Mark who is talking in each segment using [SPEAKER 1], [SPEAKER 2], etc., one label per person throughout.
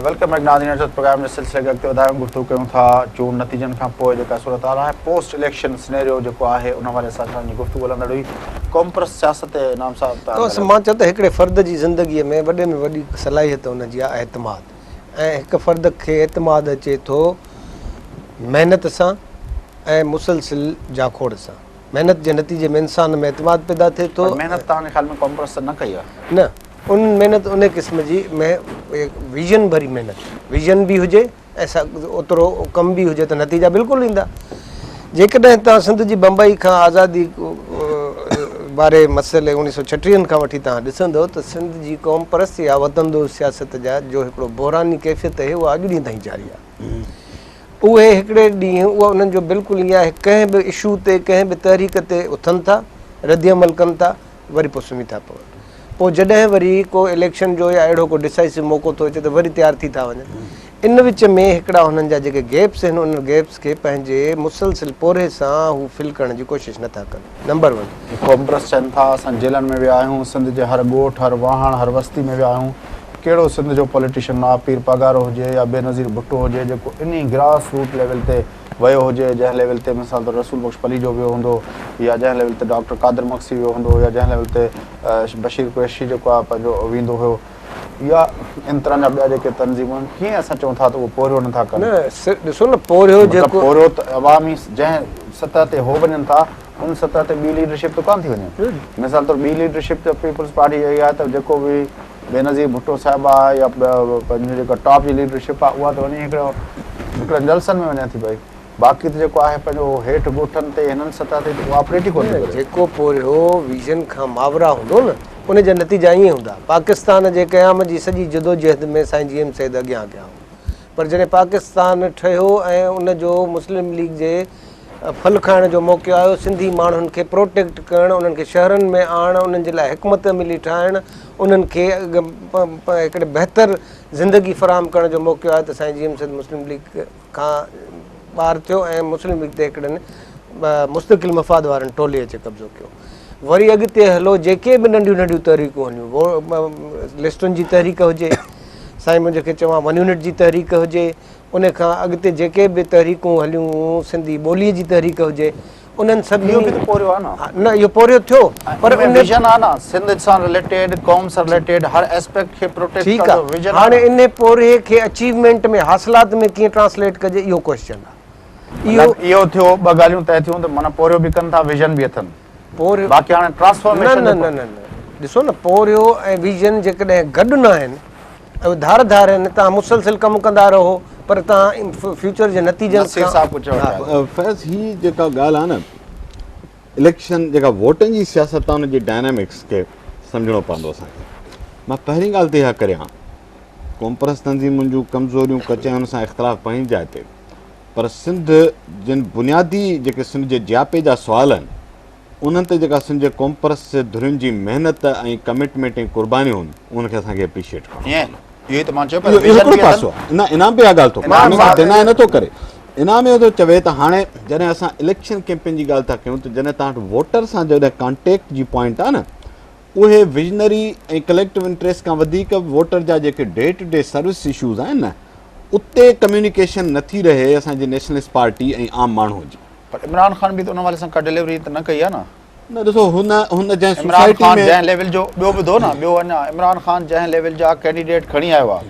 [SPEAKER 1] Welcome back ناظرين اچو ته پروگرام جي سلسلي کي اڳتي وڌايون گفتگو ڪيون ٿا چونڊ نتيجن کان پوء جيڪا صورتحال آهي پوسٽ اليڪشن سنيريو جيڪو آهي ان حوالي سان اسان جي گفتگو هلندڙ هئي قومپرست سياست تي انعام صاحب
[SPEAKER 2] تان بس مان چيو ته هڪڙي فرد جي زندگي ۾ وڏي ۾ وڏي صلاحيت ان جي آهي اعتماد ۽ هڪ فرد کي اعتماد اچي ٿو محنت سان ۽ مسلسل جاکوڙ سان محنت جي نتيجي ۾ انسان ۾ اعتماد پيدا ٿئي ٿو
[SPEAKER 1] پر محنت توهان جي خيال ۾ قومپرست نه ڪئي آهي
[SPEAKER 2] نه ان محنت ان قسم جي ويزن ڀري محنت ويزن به هجي ۽ اوترو ڪم به هجي ته نتيجا بلڪل ايندا جيڪڏهن توهان سنڌ جي بمبئي کان آزادي واري مسئلي اوڻيهه سو ڇٽيهن کان وٺي توهان ڏسندو ته سنڌ جي قوم پرست يا وطن دوست سياست جا جو هڪڙو بحراني ڪيفيت آهي اها اڄ ڏينهن تائين جاري آهي اهي هڪڙي ڏينهن اها انهن جو بلڪل ائين آهي ڪنهن به اشو تي ڪنهن به تحريڪ تي اٿن ٿا رد عمل ڪن ٿا وري پوء سمهي ٿا پون. پوء جڏهن وري ڪو اليڪشن جو يا اهڙو ڪو ڊسائسو موقعو ٿو اچي ته وري تيار ٿي ٿا وڃن. ان وچ ۾ هڪڙا هنن جا جيڪي گيپس آهن انهن گيپس کي پنهنجي مسلسل پورهيي سان هو فل ڪرڻ جي ڪوشش نه ٿا ڪن. Number one.
[SPEAKER 1] قومپرست چون ٿا اسان جيلن ۾ ويا آهيون، سنڌ جي هر ڳوٺ، هر واهڻ، هر وستي ۾ ويا آهيون، ڪهڙو سنڌ جو پوليٽيشن آ، پير پاڳارو هجي يا بينظير ڀٽو هجي جيڪو انهي گراس روٽ ليول تي ويو هجي، جنهن ليول تي مثال طور رسول بخش پليجو ويو هوندو يا جنهن ليول تي ڊاڪٽر قادر مگسي ويو هوندو يا جنهن ليول تي بشير قريشي جيڪو آهي پنهنجو ويندو هيو يا ان طرح جا ٻيا جيڪي تنظيمون آهن ڪيئن اسان چئون ٿا ته اهو پورهيو نٿا ڪن.
[SPEAKER 2] نه ڏسو نه پورهيو جيڪو.
[SPEAKER 1] پورهيو ته عوامي جنهن سطح تي هو وڃن ٿا ان سطح تي ٻي ليڊرشپ ته ڪانه ٿي وڃي مثال طور ٻي ليڊرشپ ته پيپلز پارٽي جي آهي ته جيڪو به بينظير ڀٽو صاحب آ يا پنهنجي جيڪا ٽاپ جي ليڊرشپ آ اها ته وڃي هڪڙو هڪڙن جلسن ۾ وڃي ٿي پئي باقي ته جيڪو آهي پنهنجو هيٺ ڳوٺن تي هنن سطح تي ته اها آپريٽ ئي ڪونه ٿي ڪري.
[SPEAKER 2] جيڪو پورهيو ويزن کان ماورا هوندو نه ان جا نتيجا ائين هوندا. پاڪستان جي قيام جي سڄي جدوجهد ۾ سائين جي ايم سيد اڳيان اڳيان هو پر جڏهن پاڪستان ٺهيو ۽ ان جو مسلم ليگ جي ڦل کائڻ جو موقعو آيو، سنڌي ماڻهن کي پروٽيڪٽ ڪرڻ، انهن کي شهرن ۾ آڻڻ، انهن جي لاء حڪمت عملي ٺاهڻ، انهن کي هڪڙي بهتر زندگي فراهم ڪرڻ جو موقعو آيو ته سائين جي ايم سيد مسلم ليگ کان ٻاهر ٿيو ۽ مسلم ليگ تي هڪڙن مستقل مفاد وارن ٽولي اچي قبضو ڪيو. وري اڳتي هلو جيڪي به ننڍيون ننڍيون تحريڪون هليون، لسٽن جي تحريڪ هجي، سائين منهنجي کي چوان ون يونٽ جي تحريڪ هجي، ان کان اڳتي جيڪي به تحريڪون هليون، سنڌي ٻوليء جي تحريڪ هجي، انهن سڀني.
[SPEAKER 1] اهو به ته پورهيو آهي نه.
[SPEAKER 2] نه اهو پورهيو ٿيو
[SPEAKER 1] پر ان ۾ ويزن آهي نه، سنڌ سان رليٽيڊ، قوم سان رليٽيڊ هر اسپيڪٽ کي پروٽيڪٽ ڪرڻ جو ويزن
[SPEAKER 2] آهي. هاڻي انهي پورهيي کي اچيومينٽ ۾ حاصلات ۾ ڪيئن ٽرانسليٽ ڪجي اهو ڪوئسچن آهي.
[SPEAKER 1] اهو اهو ٿيو ٻه ڳالهيون طئي ٿيون ته معنيٰ پورهيو به ڪن ٿا ويزن به اٿن.
[SPEAKER 2] پورهيو
[SPEAKER 1] باقي هاڻي ٽرانسفارميشن
[SPEAKER 2] نه نه نه نه ڏسو نه پورهيو ۽ ويزن جيڪڏهن گڏ نه آهن اهي ڌار ڌار آهن توهان مسلسل ڪم ڪندا رهو پر توهان فيوچر جي نتيجن
[SPEAKER 1] نصير صاحب ڪجهه چوڻ چاهي ٿو.
[SPEAKER 3] فيض هي جيڪا ڳالهه آهي نه اليڪشن جيڪا ووٽن جي سياست آهي ان جي ڊائنامڪس کي سمجهڻو پوندو اسان کي مان پهرين ڳالهه ته اها ڪريان قومپرست تنظيمن جون ڪمزوريون ڪچايون ان سان اختلاف پنهنجي جاء تي پر سنڌ جن بنيادي جيڪي سنڌ جي جياپي جا سوال آهن انهن تي جيڪا سنڌ جي قومپرست ڌرين جي محنت ۽ ڪمٽمينٽ ۽ ڪربانيون هن انهن کي اسان کي اپريشيئيٽ ڪرڻو پوندو.
[SPEAKER 1] اهو ئي ته مان چيو پيو
[SPEAKER 3] اهو هڪڙو پاسو آهي نه انعام به اها ڳالهه ٿو ڪري ان کي ڊينائي نه ٿو ڪري انعام اهو ٿو چوي ته هاڻي جڏهن اسان اليڪشن ڪيمپين جي ڳالهه ٿا ڪيون ته جڏهن توهان وٽ ووٽر سان جڏهن ڪانٽيڪٽ جي پوائنٽ آهي نه اهي ويزنري ۽ ڪليڪٽو انٽريسٽ کان وڌيڪ ووٽر جا جيڪي day to day service issues آهن نه اتي ڪميونيڪيشن نٿي رهي اسان جي نيشنلسٽ پارٽي ۽ عام ماڻهو جي.
[SPEAKER 1] پر عمران خان به ته ان حوالي سان ڪا ڊليوري ته نه ڪئي آهي نه.
[SPEAKER 3] نه ڏسو هن هن جنهن
[SPEAKER 1] عمران سوسائٽي خان ۾ جنهن ليول جو ٻيو ٻڌو نه ٻيو اڃا عمران خان جنهن ليول جا ڪينڊيڊيٽ کڻي آيو آهي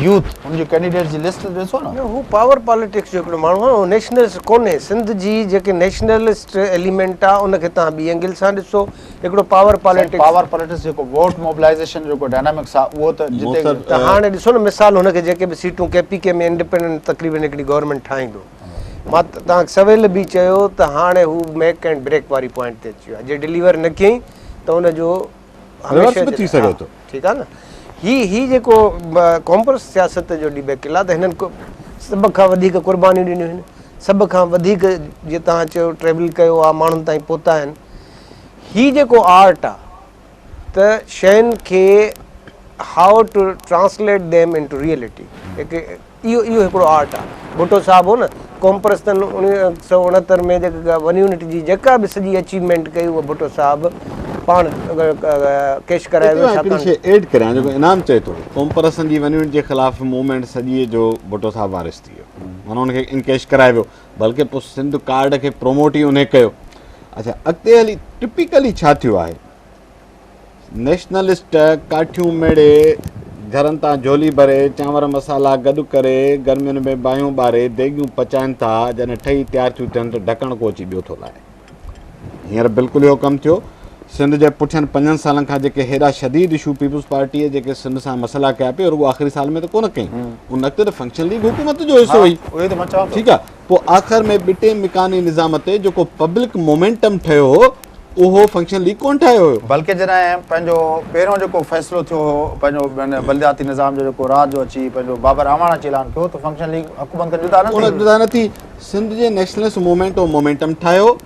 [SPEAKER 1] يوٿ هن جي ڪينڊيڊيٽس جي لسٽ ڏسو نه.
[SPEAKER 2] نه هو پاور پاليٽڪس جو هڪڙو ماڻهو آهي هو نيشنلسٽ ڪونهي سنڌ جي جيڪي نيشنلسٽ ايليمينٽ آهي ان کي توهان ٻي اينگل سان ڏسو هڪڙو پاور
[SPEAKER 1] سائين
[SPEAKER 2] پاليٽڪس.
[SPEAKER 1] پاور پاليٽڪس جيڪو ووٽ موبلائيزيشن جو جيڪو ڊائنامڪس آهي اهو ته جتي.
[SPEAKER 2] ته هاڻي ڏسو نه مثال هن کي جيڪي به سيٽون ڪي پي ڪي ۾ انڊيپينڊنٽ تقريبن هڪڙي گورنمينٽ ٺاهيندو مان توهان کي سويل به چيو ته هاڻي هو ميڪ اينڊ بريڪ واري پوائنٽ تي اچي ويو آهي جي ڊليور نه ڪيائين ته ان جو
[SPEAKER 3] ريورس به ٿي سگهي ٿو.
[SPEAKER 2] ٺيڪ آهي نه هي هي جيڪو قومپرست سياست جو ڊيبيڪل آهي ته هنن سڀ کان وڌيڪ قربانيون ڏنيون آهن سڀ کان وڌيڪ جيئن توهان چيو ٽريول ڪيو آهي ماڻهن تائين پهتا آهن هي جيڪو آرٽ آهي ته شين کي how to translate them into reality هڪ اهو اهو هڪڙو آرٽ آ. ڀٽو صاحب هو نه پاڻ ڪيش ڪرايو
[SPEAKER 3] ويو. اتي مان هڪڙي شيء ايڊ ڪريان جيڪو انعام چئي ٿو قومپرستن جي ون يونٽ جي خلاف موومينٽ سڄي جو ڀٽو صاحب وارث ٿي ويو معنيٰ ان کي انڪيش ڪرايو ويو بلڪه پوء سنڌ ڪارڊ کي پروموٽ ئي انهي ڪيو اڇا اڳتي هلي ٽپيڪلي ڇا ٿيو آهي نيشنلسٽ ڪاٺيون ميڙي گهرن تان جهولي ڀري چانور مسالا گڏ ڪري گرمين ۾ باهيون ٻاري ديڳيون پچائن ٿا جڏهن ٺهي تيار ٿيون ٿين ته ڍڪڻ ڪو اچي ٻيو ٿو لائي هينئر بلڪل اهو ڪم ٿيو سنڌ جي پٺين پنجن سالن کان جيڪي هيڏا شديد اشو پيپلز پارٽيء جيڪي سنڌ سان مسئلا ڪيا پئي رڳو آخري سال ۾ ته ڪونه ڪئي ان وقت ته فنڪشن ليگ حڪومت جو حصو هئي ٺيڪ آ پوء آخر ۾ ٻٽي مڪاني نظام تي جيڪو پبلڪ مومينٽم ٺهيو هو اهو فنڪشن ليگ ڪونه ٺاهيو هيو.
[SPEAKER 1] بلڪه جڏهن پنهنجو پهريون جيڪو فيصلو ٿيو هو پنهنجو بلدياتي نظام جو جيڪو رات جو اچي پنهنجو بابر اعواڻ اچي اعلان ڪيو ته فنڪشن ليگ حڪومت کان جدا نه ٿي.
[SPEAKER 3] جدا نه ٿي. سنڌ جي نيشنلسٽ موومينٽ اهو مومينٽم ٺاهيو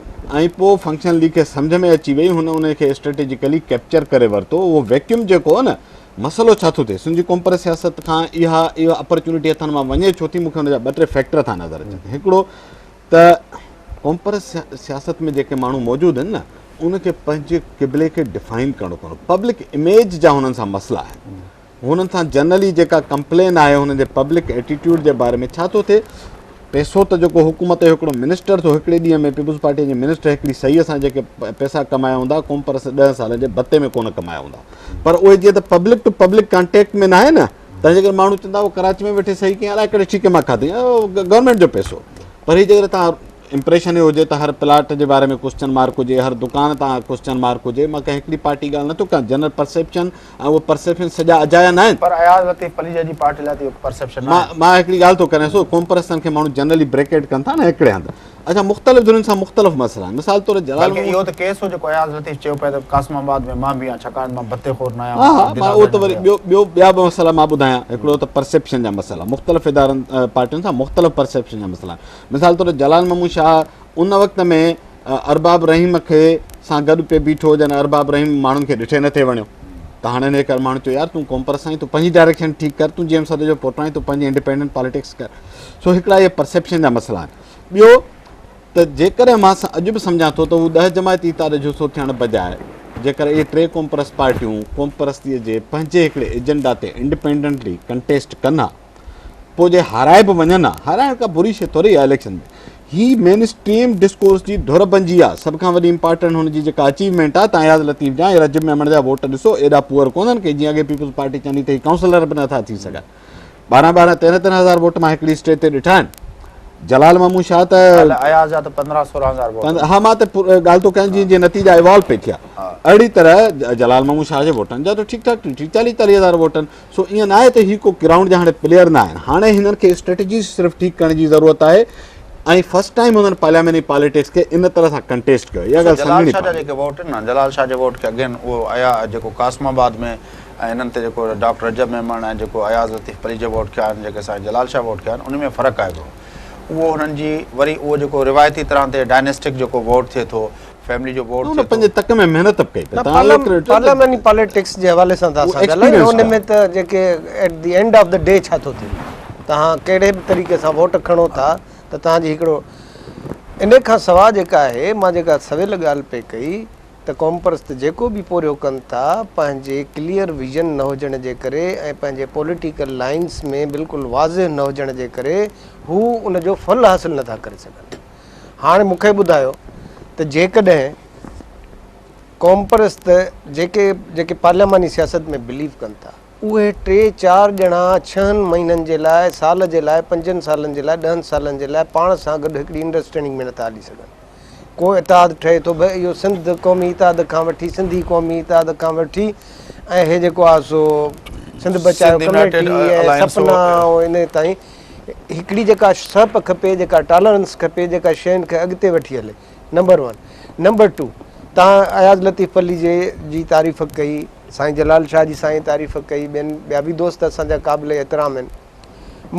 [SPEAKER 3] ۽ پوء فنڪشن ليگ کي سمجهه ۾ اچي وئي هن ان کي اسٽريٽجيڪلي ڪيپچر ڪري ورتو اهو ويڪيوم جيڪو هو نه مسئلو ڇا ٿو ٿئي سنڌ جي قومپرست سياست کان اها اها اپرچونٽي هٿن مان وڃي ڇو ٿي مون کي ان جا ٻه ٽي فيڪٽر ٿا نظر اچن هڪڙو ته قومپرست سياست ۾ جيڪي ماڻهو موجود آهن نه ان کي پنهنجي قبلي کي ڊفائن ڪرڻو پوندو پبلڪ اميج جا هنن سان مسئلا آهن هنن سان جنرلي جيڪا ڪمپلين آهي هنن جي پبلڪ ايٽيٽيوڊ جي باري ۾ ڇا ٿو ٿئي پيسو ته جيڪو حڪومت جو هڪڙو منسٽر ٿو هڪڙي ڏينهن ۾ پيپلز پارٽي جي منسٽر هڪڙي صحيح سان جيڪي پيسا ڪمايا هوندا قومپرست 10 سالن جي ڀتي ۾ ڪونه ڪمايا هوندا پر اهي جيئن ته پبلڪ ٽو پبلڪ ڪانٽيڪٽ ۾ ناهي نه تنهن جي ڪري ماڻهو چوندا هو ڪراچي ۾ ويٺي صحيح ڪيائين الائي ڪهڙي ٺيڪي مان کاڌي گورنمينٽ جو پئسو پر هي جيڪڏهن توهان امپريشن اهو هجي ته هر پلاٽ جي باري ۾ ڪوسچن مارڪ هجي هر دڪان تان ڪوسچن مارڪ هجي مان ڪنهن هڪڙي پارٽي ڳالهه نٿو ڪيان جنرل پرسيپشن ۽ اهو پرسيپشن سڄا اجايا نه آهن.
[SPEAKER 1] پر اياز لطيف پليجي جي پارٽي لاء ته اهو پرسيپشن نه آهي.
[SPEAKER 3] مان هڪڙي ڳالهه ٿو ڪريان سو قومپرستن کي ماڻهو جنرلي بريڪيٽ ڪن ٿا نه هڪڙي هنڌ اڇا مختلف ڌرين سان مختلف مسئلا آهن مثال طور جلال
[SPEAKER 1] بلڪه اهو ته ڪيس هو جيڪو اياز لطيف چيو پئي ته قاسم آباد ۾ مان به آهيان ڇاڪاڻ ته مان ڀتي خور نه آهيان
[SPEAKER 3] ها ها مان اهو ته وري ٻيو ٻيو ٻيا به مسئلا مان ٻڌايان هڪڙو ته پرسيپشن جا مسئلا مختلف ادارن پارٽين سان مختلف پرسيپشن جا مسئلا آهن مثال طور جلال محمود شاهه ان وقت ۾ ارباب رحيم کي سان گڏ پئي بيٺو جڏهن ارباب رحيم ماڻهن کي ڏٺي نه ٿي وڻيو ته هاڻي ان ڪري ماڻهن چيو يار تون قومپرست آهين تون پنهنجي ڊائريڪشن ٺيڪ ڪر تون جي ايم سيد جو پوٽو آهين تون پنهنجي انڊيپينڊنٽ پاليٽڪس ڪر سو هڪڙا اهي پرسيپشن جا مسئلا آهن ٻيو ته جيڪڏهن مان اڄ به سمجهان ٿو ته هو ڏهه جماعتي اتحاد جو حصو ٿيڻ بجاء جيڪر اهي ٽي قومپرست پارٽيون قومپرستيء جي پنهنجي هڪڙي ايجنڊا تي انڊيپينڊنٽلي ڪنٽيسٽ ڪن ها پوء جي هارائي به وڃن ها هارائڻ ڪا بري شيء ٿوري آهي اليڪشن ۾ هي مين اسٽريم ڊسڪورس جي ڌر بنجي آ سڀ کان وڏي امپارٽنٽ هن جي جيڪا اچيومينٽ آ ته اياز لطيف جا ۽ رجب ميمڻ جا ووٽ ڏسو ايڏا پوئر ڪونهن ڪي جيئن اڳي پيپلز پارٽي چوندي ته هي ڪائونسلر به نٿا ٿي سگهن ٻارهن ٻارهن تيرهن تيرهن هزار ووٽ مان هڪڙي اسٽيج تي ڏٺا آهن جلال محمود شاهه ته
[SPEAKER 1] اياز جا ته 15 16 هزار ووٽ
[SPEAKER 3] ها مان ته ڳالهه ٿو ڪيان جيئن جيئن نتيجا ايوالو پئي ٿيا اهڙي طرح جلال محمود شاهه جي ووٽن جا ته ٺيڪ ٺاڪ ٽي چاليهه چاليهه هزار ووٽ آهن سو ائين نه آهي ته هي ڪو گرائونڊ جا هاڻي پليئر نه آهن هاڻي هنن کي اسٽريٽجي صرف ٺيڪ ڪرڻ جي ضرورت آهي ۽ فرسٽ ٽائيم هنن پارلياماني پاليٽڪس کي ان طرح سان ڪنٽيسٽ ڪيو اها ڳالهه
[SPEAKER 1] سمجهڻي جلال شاهه جا جيڪي ووٽ آهن نه جلال شاهه جي ووٽ کي اگين اهو ايا جيڪو قاسم آباد ۾ ۽ انهن تي جيڪو ڊاڪٽر رجب ميمڻ ۽ جيڪو اياز لطيف پليجي ووٽ ڪيا آهن جيڪي سائين جلال شاهه ووٽ ڪيا آهن ان ۾ فرق آهي هڪڙو اهو هنن جي وري اهو جيڪو روايتي طرح تي ڊائنيسٽڪ جيڪو ووٽ ٿئي ٿو فيملي جو ووٽ ٿئي ٿو.
[SPEAKER 3] پنهنجي تڪ ۾ محنت به ڪئي
[SPEAKER 2] ته تهان اهو ڪريڊٽ پارلياماني پاليٽڪس جي حوالي سان ٿا اسان ڳالهايون ان ۾ ته جيڪي at the end of the day ڇا ٿو ٿئي تهان ڪهڙي به طريقي سان ووٽ کڻو ٿا ته تهان جي هڪڙو ان کان سوا جيڪا آهي مان جيڪا سويل ڳالهه پئي ڪئي ته قومپرست جيڪو به پورهيو ڪن ٿا پنهنجي ڪليئر ويزن نه هجڻ جي ڪري ۽ پنهنجي پوليٽيڪل لائنس ۾ بلڪل واضح نه هجڻ جي ڪري هو ان جو ڦل حاصل نه ٿا ڪري سگهن. هاڻي مون کي ٻڌايو ته جيڪڏهن قومپرست جيڪي جيڪي پارلياماني سياست ۾ بليو ڪن ٿا اهي ٽي چار ڄڻا ڇهن مهينن جي لاء سال جي لاء پنجن سالن جي لاء ڏهن سالن جي لاء پاڻ سان گڏ هڪڙي انڊرسٽينڊنگ ۾ نه ٿا هلي سگهن ڪو اتحاد ٺهي ٿو ڀئي اهو سنڌ قومي اتحاد کان وٺي سنڌي قومي اتحاد کان وٺي ۽ هي جيڪو آهي سو سنڌ بچايو ڪميٽي ۽ سپنا ۽ ان تائين هڪڙي جيڪا سهپ کپي جيڪا ٽالرنس کپي جيڪا شين کي اڳتي وٺي هلي نمبر ون نمبر ٽو تان اياز لطيف پليجي جي تعريف ڪئي سائين جلال شاهه جي سائين تعريف ڪئي ٻين ٻيا به دوست اسان جا قابل احترام آهن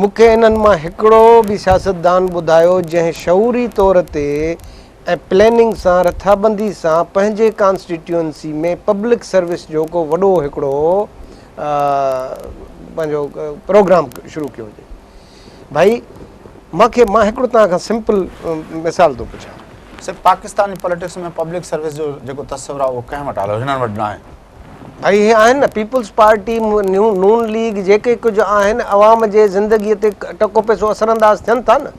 [SPEAKER 2] مون کي انهن مان هڪڙو به سياستدان ٻڌايو جنهن شعوري طور تي ۽ پلاننگ سان رٿابندي سان پنهنجي ڪانسٽيٽيوئنسي ۾ پبلڪ سروس جو ڪو وڏو هڪڙو پنهنجو پروگرام شروع ڪيو هجي. ڀائي مان کي مان هڪڙو توهان کان سمپل مثال ٿو پڇان.
[SPEAKER 1] سر پاڪستان جي پاليٽڪس ۾ پبلڪ سروس جو جيڪو تصور آهي اهو ڪنهن وٽ آهي هنن وٽ ناهي.
[SPEAKER 2] ڀائي اهي آهن نه پيپلز پارٽي نون ليگ جيڪي ڪجهه آهن عوام جي زندگي تي ٽڪو پئسو اثر انداز ٿين ٿا نه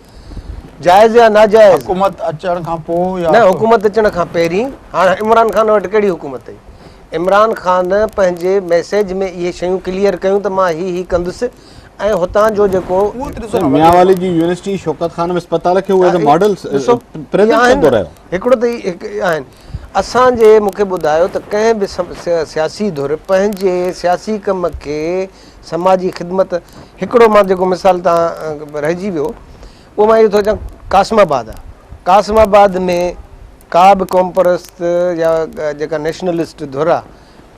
[SPEAKER 2] جائز يا ناجائز.
[SPEAKER 1] حڪومت اچڻ کان پوء يا
[SPEAKER 2] نه حڪومت اچڻ کان پهرين هاڻ عمران خان وٽ ڪهڙي حڪومت هئي عمران خان پنهنجي ميسيج ۾ اهي شيون ڪليئر ڪيون ته مان هي هي ڪندس ۽ هتان جو جيڪو
[SPEAKER 1] اهو ته ڏسو نه
[SPEAKER 3] ميان والي جي يونيورسٽي شوڪت خانم اسپتال کي هو ايز اي ماڊل پريزنٽ ڪندو رهيو.
[SPEAKER 2] هڪڙو ته هي آهن اسان جي مون کي ٻڌايو ته ڪنهن به سياسي ڌر پنهنجي سياسي ڪم کي سماجي خدمت هڪڙو مان جيڪو مثال تان رهجي ويو اهو مان اهو ٿو چوان قاسم آباد آهي قاسم آباد ۾ ڪا به قومپرست يا جيڪا نيشنلسٽ ڌر آهي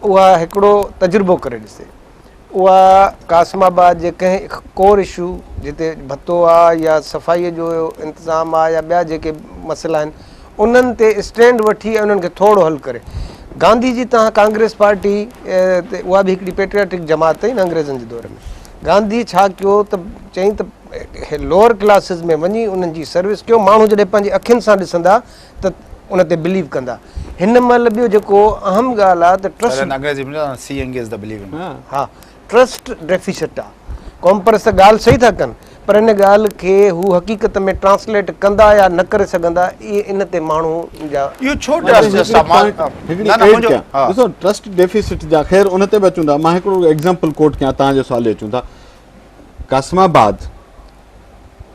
[SPEAKER 2] اها هڪڙو تجربو ڪري ڏسي اها قاسم آباد جي ڪنهن ڪور اشو جتي ڀتو آ يا صفائي جو انتظام آ يا ٻيا جيڪي مسئلا آهن انهن تي اسٽينڊ وٺي ۽ انهن کي ٿورو حل ڪري. گانڌي جي تهان ڪانگريس پارٽي تي اها به هڪڙي پيٽرياٽڪ جماعت هئي نه انگريزن جي دور ۾ گانڌي ڇا ڪيو ته چيائين ته لوئر ڪلاسز ۾ وڃي انهن جي سروس ڪيو ماڻهو جڏهن پنهنجي اکين سان ڏسندا ته ان تي بليو ڪندا. هن مهل ٻيو جيڪو اهم ڳالهه آ ته ٽرسٽ.
[SPEAKER 1] انگريزي ۾ چوندا آهن سيئنگ از the believing.
[SPEAKER 2] ها ٽرسٽ ڊيفيسٽ آ. قومپرست ڳالهه صحيح ٿا ڪن پر ان ڳالهه کي هو حقيقت ۾ ٽرانسليٽ ڪندا يا نه ڪري سگهندا اهي ان تي ماڻهو جا.
[SPEAKER 1] اهو ڇو ٽرسٽ آ مان
[SPEAKER 3] هڪڙي ايڊ ڪيان ڏسو ٽرسٽ ڊيفيسٽ جا خير ان تي به اچون ٿا مان هڪڙو ايگزامپل ڪوٽ ڪيان توهان جو سوال ڏي اچون ٿا قاسم آباد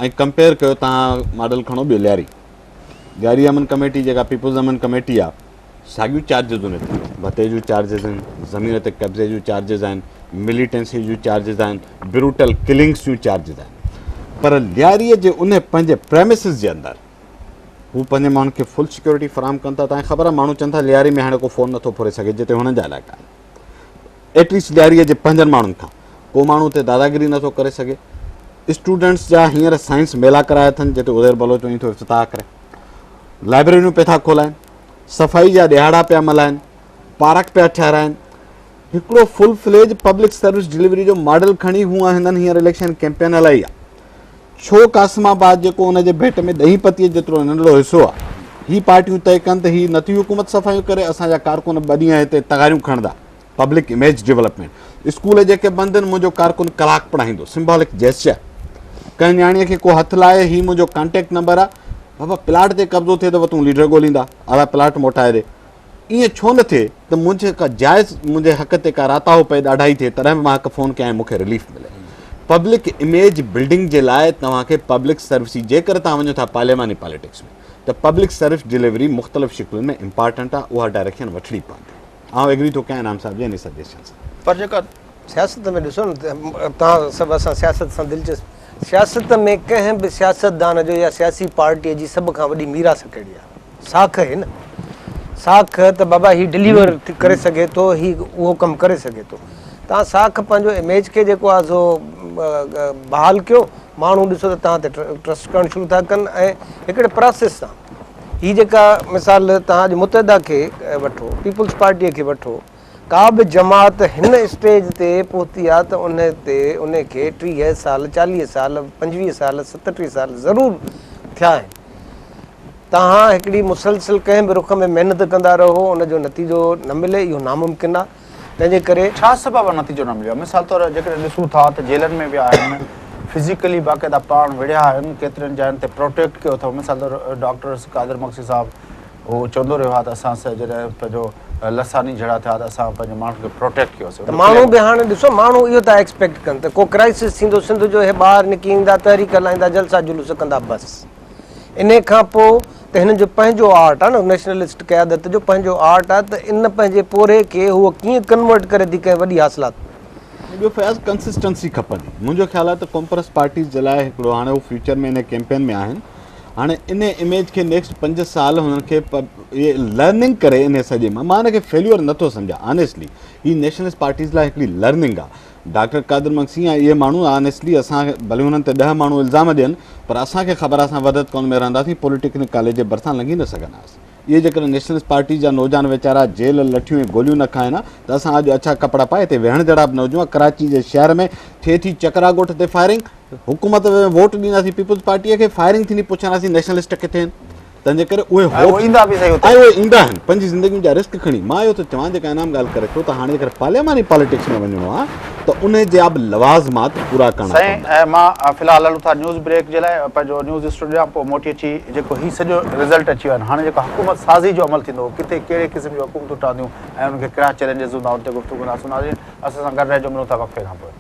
[SPEAKER 3] ۽ ڪمپيئر ڪيو توهان ماڊل کڻو ٻيو لياري لياري امن ڪميٽي جيڪا پيپلز امن ڪميٽي آ ساڳيون چارجز ان تي ڀتي جون چارجز آهن زمين تي قبضي جون چارجز آهن مليٽنسي جون چارجز آهن بروٽل ڪلنگس جون چارجز آهن پر لياري جي ان پنهنجي پريمسز جي اندر هو پنهنجي ماڻهن کي فل سيڪيورٽي فراهم ڪن ٿا تنهن خبر آهي ماڻهو چون ٿا لياري ۾ هاڻي ڪو فون نٿو ڦري سگهي جتي هنن جا علائقا آهن ايٽليسٽ لياري جي پنهنجن ماڻهن کان ڪو ماڻهو اتي داداگيري نٿو ڪري سگهي. اسٽوڊنٽس جا هينئر سائنس ميلا ڪرايا اٿن جتي عزير بلوچ وڃي ٿو افتتاح ڪري. لائبريريون پئي ٿا کولائن، صفائي جا ڏهاڙا پيا ملهائن، پارڪ پيا ٺهرائن. هڪڙو full fledged public service delivery جو ماڊل کڻي هو هنن هينئر اليڪشن ڪيمپين هلائي آهي. ڇو قاسم آباد جيڪو ان جي ڀيٽ ۾ ڏهين پتيء جيترو ننڍڙو حصو آهي، هي پارٽيون طئي ڪن ته هي نٿي حڪومت صفايون ڪري، اسان جا ڪارڪن ٻه ڏينهن هتي تغاريون کڻندا. پبلڪ اميج ڊولپمينٽ اسڪول جيڪي بند آهن منهنجو ڪارڪن ڪلاڪ پڙهائيندو سمبالڪ جيسچر ڪنهن نياڻي کي ڪو هٿ لائي هي منهنجو ڪانٽيڪٽ نمبر آ بابا پلاٽ تي قبضو ٿئي ته وتون ليڊر ڳوليندا ادا پلاٽ موٽائي ڏي ائين ڇو نه ٿئي ته منهنجي ڪا جائز منهنجي حق تي ڪا راتاهو پئي ڏاڍائي ٿئي تڏهن به مان هڪ فون ڪيان ۽ مون کي رليف ملي پبلڪ اميج بلڊنگ جي لاء توهان کي پبلڪ سروس جيڪر توهان وڃو ٿا پارلياماني پاليٽڪس ۾ ته پبلڪ سروس ڊليوري مختلف شڪلن ۾ امپارٽنٽ آ اها ڊائريڪشن وٺڻي پوندي آئون ايگري ٿو ڪيان انعام صاحب جي انهي سجيشن سان.
[SPEAKER 1] پر جيڪا.
[SPEAKER 2] سياست ۾ ڏسو نه توهان سڀ اسان سياست سان دلچسپ سياست ۾ ڪنهن به سياستدان جو يا سياسي پارٽيء جي سڀ کان وڏي ميراث ڪهڙي آهي؟ ساک آهي نه. ساک ته بابا هي ڊليور ڪري سگهي ٿو، هي اهو ڪم ڪري سگهي ٿو. توهان ساک پنهنجو اميج کي جيڪو آهي سو بحال ڪيو، ماڻهو ڏسو ته توهان تي ٽرسٽ ڪرڻ شروع ٿا ڪن ۽ هڪڙي پراسيس سان هي جيڪا مثال توهان اڄ متحده کي وٺو، پيپلز پارٽيء کي وٺو، ڪا به جماعت هن اسٽيج تي پهتي آ ته ان تي ان کي 30 سال، 40 سال، 25 سال، 37 سال ضرور ٿيا آهن. توهان هڪڙي مسلسل ڪنهن به رخ ۾ محنت ڪندا رهو ان جو نتيجو نه ملي اهو ناممڪن آ. تنهن جي ڪري.
[SPEAKER 1] ڇا سبب آ نتيجو نه مليو آ؟ مثال طور جيڪڏهن ڏسون ٿا ته جيلن ۾ ويا آهن، فزيڪلي باقاعده پاڻ وڙهيا آهن، ڪيترين جاين تي پروٽيڪٽ ڪيو اٿئون، مثال طور ڊاڪٽر قادر مگسي صاحب هو چوندو رهيو آ ته اسان سان جڏهن پنهنجو لساني جهيڙا ٿيا ته اسان پنهنجي ماڻهن کي پروٽيڪٽ ڪيوسين.
[SPEAKER 2] ته ماڻهو به هاڻ ڏسو ماڻهو اهو ٿا ايڪسپيڪٽ ڪن ته ڪو ڪرائسس ٿيندو سنڌ جو اهي ٻاهر نڪري ايندا تحريڪ هلائيندا جلسا جلوس ڪندا بس. انهي کان پوء ته هنن جو پنهنجو آرٽ آهي نه نيشنلسٽ قيادت جو پنهنجو آرٽ آهي ته ان پنهنجي پورهيي کي هوء ڪيئن ڪنورٽ ڪري ٿي ڪنهن وڏي حاصلات ۾.
[SPEAKER 3] ۽ ٻيو فياض ڪنسسٽنسي کپندي منهنجو خيال آهي ته قومپرست پارٽيز جي لاء هڪڙو هاڻي هو فيوچر ۾ انهي ڪيمپين ۾ آهن هاڻي انهي اميج کي نيڪسٽ 5 سال هنن کي اهي لرننگ ڪري انهي سڄي مان مان ان کي فيليور نٿو سمجهان آنيسٽلي هي نيشنلسٽ پارٽيز لاء هڪڙي لرننگ آهي ڊاڪٽر قادر مگسي ۽ اهي ماڻهو آنيسٽلي اسان کي ڀلي انهن تي ڏهه ماڻهو الزام ڏين پر اسان کي خبر آهي اسان وحدت قوم ۾ رهنداسين پوليٽيڪنڪ ڪاليج جي ڀرسان لنگهي نه سگهنداسين اهي جيڪڏهن نيشنلسٽ پارٽي جا نوجوان ويچارا جيل لٺيون ۽ گوليون نه کائن ها ته اسان اڄ اڇا ڪپڙا پائي هتي ويهڻ جهڙا به نه هجون ها ڪراچي جي شهر ۾ ٿئي ٿي چڪرا ڳوٺ تي فائرنگ حڪومت ۾ ووٽ ڏينداسين پيپلز پارٽي کي فائرنگ ٿيندي پڇنداسين نيشنلسٽ ڪٿي آهن. تنهن جي ڪري اهي
[SPEAKER 1] ۽ اهي ايندا به سهي اتي.
[SPEAKER 3] ۽ اهي ايندا آهن پنهنجي زندگين جا رسڪ کڻي. مان اهو ٿو چوان جيڪا انعام ڳالهه ڪري ٿو ته هاڻي جيڪر پارلياماني پاليٽڪس ۾ وڃڻو آهي ته ان جا به لوازمات پورا ڪرڻا
[SPEAKER 1] سائين
[SPEAKER 3] پوندا.
[SPEAKER 1] مان في الحال هلون ٿا نيوز بريڪ جي لاء پنهنجو نيوز اسٽوڊيو ڏانهن پوء موٽي اچي جيڪو هي سڄو رزلٽ اچي ويو آهن هاڻي جيڪو حڪومت سازي جو عمل ٿيندو ڪٿي ڪهڙي قسم جون حڪومتون ٺهنديون ۽ انهن کي ڪهڙا چئلينجز هوندا ان تي گفتگو ڪنداسون ناظرين اسان سان گڏ رهجو ملون ٿا وقفي کان پوء.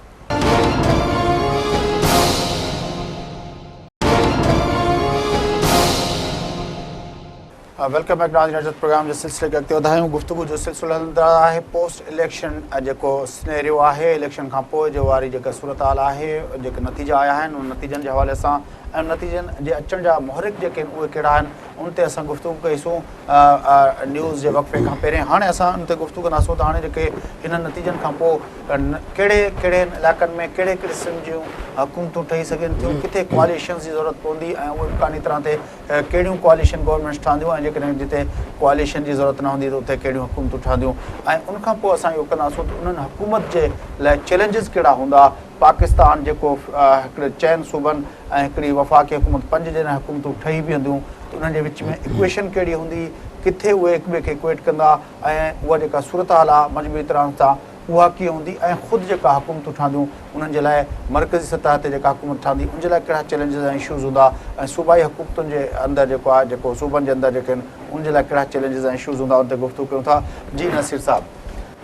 [SPEAKER 1] Welcome back ناظرين اچو پروگرام جي سلسلي کي اڳتي وڌايون گفتگو جو سلسلو هلندڙ آهي پوسٽ اليڪشن جيڪو سنيريو آهي اليڪشن کان پوء جو واري جيڪا صورتحال آهي جيڪي نتيجا آيا آهن ان نتيجن جي حوالي سان ۽ نتيجن جي اچڻ جا محرڪ جيڪي آهن اهي ڪهڙا آهن ان تي اسان گفتگو ڪئي سون نيوز جي وقفي کان پهرين هاڻي اسان ان تي گفتگو ڪنداسون ته هاڻي جيڪي هنن نتيجن کان پوء ڪهڙي ڪهڙي علائقن ۾ ڪهڙي قسم جون حڪومتون ٺهي سگهن ٿيون ڪٿي ڪواليشنز جي ضرورت پوندي ۽ اهي امڪاني طرح تي ڪهڙيون ڪواليشن گورنمينٽس ٺهنديون ۽ جيڪڏهن جتي ڪواليشن جي ضرورت نه هوندي ته اتي ڪهڙيون حڪومتون ٺهنديون ۽ ان کان پوء اسان اهو ڪنداسون ته انهن حڪومت جي لاء چئلينجز ڪهڙا هوندا پاڪستان جيڪو هڪڙي چئن صوبن ۽ هڪڙي وفاقي حڪومت پنج جڏهن حڪومتون ٺهي بيهنديون ته انهن جي وچ ۾ اڪويشن ڪهڙي هوندي ڪٿي اهي هڪ ٻئي کي اڪويٽ ڪندا ۽ اها جيڪا صورتحال آهي مجموعي طرح سان اها ڪيئن هوندي ۽ خود جيڪا حڪومتون ٺهنديون انهن جي لاء مرڪزي سطح تي جيڪا حڪومت ٺهندي ان جي لاء ڪهڙا چئلينجز ۽ اشوز هوندا ۽ صوبائي حڪومتن جي اندر جيڪو آهي جيڪو صوبن جي اندر جيڪي آهن ان جي لاء ڪهڙا چئلينجز ۽ اشوز هوندا ان تي گفتگو ڪيون ٿا جي نصير صاحب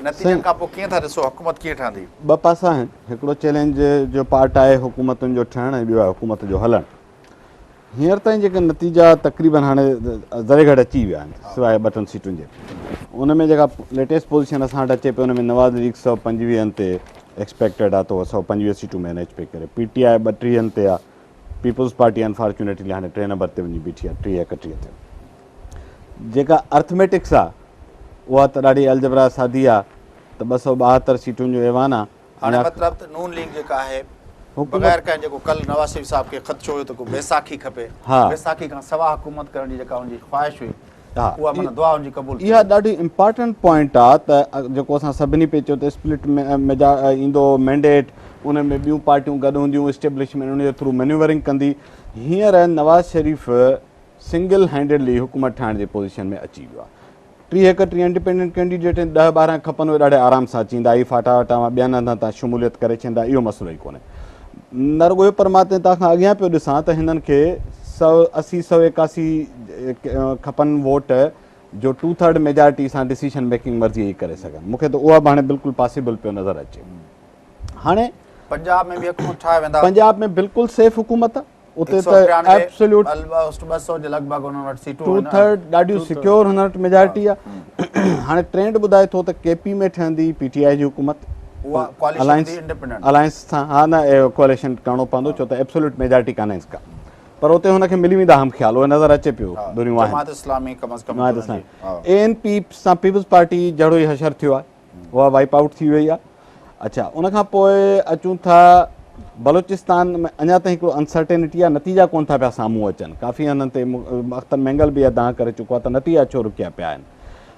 [SPEAKER 1] نتيجن کان پوء ڪيئن ٿا ڏسو حڪومت ڪيئن ٺهندي؟
[SPEAKER 3] ٻه پاسا آهن هڪڙو چئلينج جو پارٽ آهي حڪومتن جو ٺهڻ ۽ ٻيو آهي حڪومت جو هلڻ. هينئر تائين جيڪي نتيجا تقريبن هاڻي ذري گهٽ اچي ويا آهن سواء ٻه ٽن سيٽن جي ان ۾ جيڪا ليٽيسٽ پوزيشن اسان وٽ اچي پئي ان ۾ نواز ليگ سو پنجويهن تي ايڪسپيڪٽيڊ آهي ته سو پنجويهه سيٽون مينيج پئي ڪري پي ٽي آء ٻٽيهن تي آهي پيپلز پارٽي انفارچونيٽلي هاڻي ٽي نمبر تي وڃي بيٺي آهي ٽيهه ايڪٽيهه تي جيڪا ارٿميٽڪس آهي اها ته ڏاڍي الجبرا سادي آهي ته ٻه سو ٻاهتر سيٽن جو ايوان آهي
[SPEAKER 1] هاڻي مطلب ته نون ليگ جيڪا آهي بغير ڪنهن جيڪو ڪل نواز شريف صاحب کي خدشو هيو ته ڪو بيساکي کپي بيساکي کان سوا حڪومت ڪرڻ جي جيڪا ان جي خواهش هئي اها معنيٰ دعا ان جي قبول ٿي
[SPEAKER 3] اها ڏاڍي امپارٽنٽ پوائنٽ آ ته جيڪو اسان سڀني پئي چيو ته اسپلٽ ميجا ايندو مينڊيٽ ان ۾ ٻيون پارٽيون گڏ هونديون اسٽيبلشمينٽ ان جي ٿرو مينيورنگ ڪندي هينئر نواز شريف سنگل هينڊڊلي حڪومت ٺاهڻ جي پوزيشن ۾ اچي ويو آ ٽيهه ايڪٽيهه انڊيپينڊنٽ ڪينڊيڊيٽ آهن، ڏهه ٻارهن کپن اهي ڏاڍي آرام سان اچي ويندا، هي فاٽا واٽا مان ٻين هنڌن تان شموليت ڪري ڇڏيندا، اهو مسئلو ئي ڪونهي. نه رڳو اهو پر مان تنهن کان اڳيان پيو ڏسان ته هنن کي 180 181 کپن ووٽ جو ٽو ٿرڊ ميجارٽي سان ڊسيشن ميڪنگ مرضي جي ڪري سگهن، مون کي ته اها به هاڻي بلڪل پاسيبل پيو نظر اچي. هاڻي
[SPEAKER 1] پنجاب ۾ به حڪومت ٺاهي ويندا.
[SPEAKER 3] پنجاب ۾ بلڪل سيف حڪومت. اتي ته ايبسوليوٽ ٽو ٿرڊ ڏاڍيون سيڪيور هنن وٽ ميجارٽي آهي هاڻي ٽرينڊ ٻڌائي ٿو ته ڪي پي ۾ ٺهندي پي ٽي آء جي حڪومت الائنس الائنس سان ها نه ڪواليشن ڪرڻو پوندو ڇو ته ايبسوليوٽ ميجارٽي ڪانهيس ڪا پر اتي هن کي ملي ويندا هم خيال اهي نظر اچي پيو ڌريون آهن
[SPEAKER 1] جماعت اسلامي ڪم از ڪم
[SPEAKER 3] جماعت اسلامي اي اين پي سان پيپلز پارٽي جهڙو ئي حشر ٿيو آهي اها وائپ آئوٽ ٿي وئي آهي اڇا ان کان پوء اچون ٿا بلوچستان ۾ اڃا تائين هڪڙو انسرٽينٽي آهي نتيجا ڪون ٿا پيا سامهون اچن ڪافي هنڌن تي اختر مينگل به اها دانهن ڪري چڪو آهي ته نتيجا ڇو رڪيا پيا آهن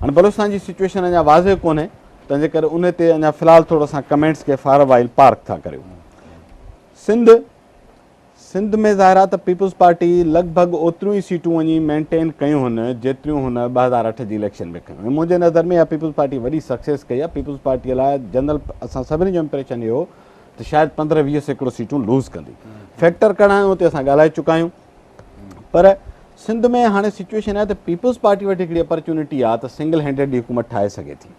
[SPEAKER 3] هاڻي بلوچستان جي سچويشن اڃا واضح ڪونهي تنهن جي ڪري ان تي اڃا في الحال ٿورو اسان ڪمينٽس کي فار وائل پارڪ ٿا ڪريون سنڌ سنڌ ۾ ظاهر آهي ته پيپلز پارٽي لڳ ڀڳ اوتريون ئي سيٽون وڃي مينٽين ڪيون هن جيتريون هن 2008 جي اليڪشن ۾ ڪيون ۽ منهنجي نظر ۾ اها پيپلز پارٽي وڏي سڪسيس ڪئي آهي پيپلز پارٽي لاء جنرل اسان سڀني جو امپريشن اهو هو ته شايد 15 20% سيٽون لوز ڪندي فيڪٽر ڪهڙا آهن اتي اسان ڳالهائي چڪا آهيون پر سنڌ ۾ هاڻي سچويشن آهي ته پيپلز پارٽي وٽ هڪڙي اپرچونٽي آهي ته سنگل هينڊيڊلي حڪومت ٺاهي سگهي ٿي